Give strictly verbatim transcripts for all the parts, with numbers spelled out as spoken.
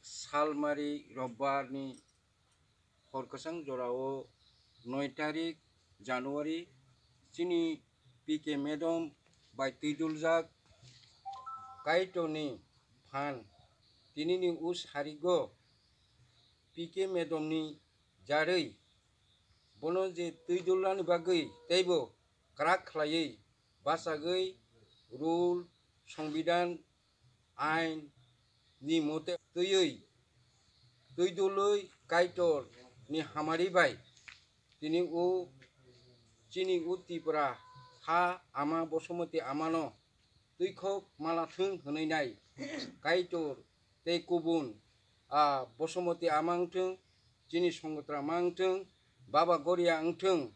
Salmari Robbar ni hor kwchang jorao noi tarik January chini P K Medom bai twiduljak Kaitor ni phan tinini us harigo P K Medom ni jarwi bono je twidulnani bagwi teibo kwrak khlaiwi bachagwi rule, songbidan, ain ni mote twiwi twidulwi Kaitor ni hamari bai tini o chini o Tripura ha ama Bosomoti amano twikhok malathwng hwnwi nai Kaitor tei kubun a Bosomoti ama wngthwng, chini Songotra ma wngthwng, Baba Goria wngthwng,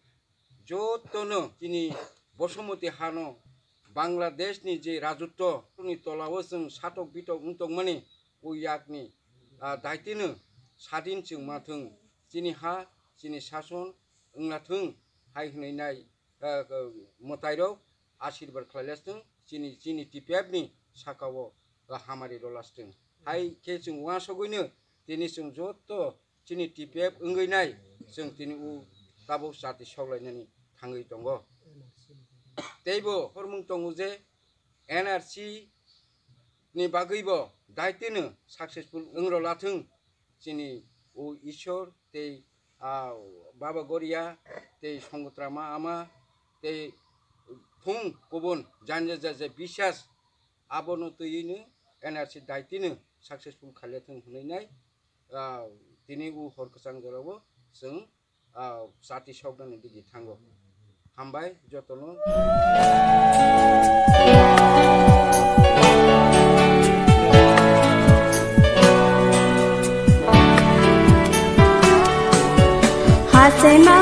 jotono chini Bosomoti hano Bangladesh ni je rajotto ni tolao chwng satok bitok wng tongmani o yakni, ah, daitino sadin chwng mathwng, chini ha chini sason wnglathwng hai hwnwi nai, ah, mwtairok asirbar khlailasthwng, chini, chini T P F ni sakao, ah, hamari rolasthwng. Hai khe chwng uansugwino tini chwng joto chini T P F wngwi nai chwng tini o tabuk chati soklainani thangwi tongo. Teibo hormung tongo je N R C ni bagwibo daitino successful wng rwlathwng chini o Ishwar tei, ah, Baba Goria tei Songotra ma ama tei thung kubun janja jaja bisas abono twiwino N R C daitino successful khailethwng hwnwi nai, ah, tini o hor kwchang jorao chwng, ah, chati soknani digi thango. Hambai jotono. Hachaima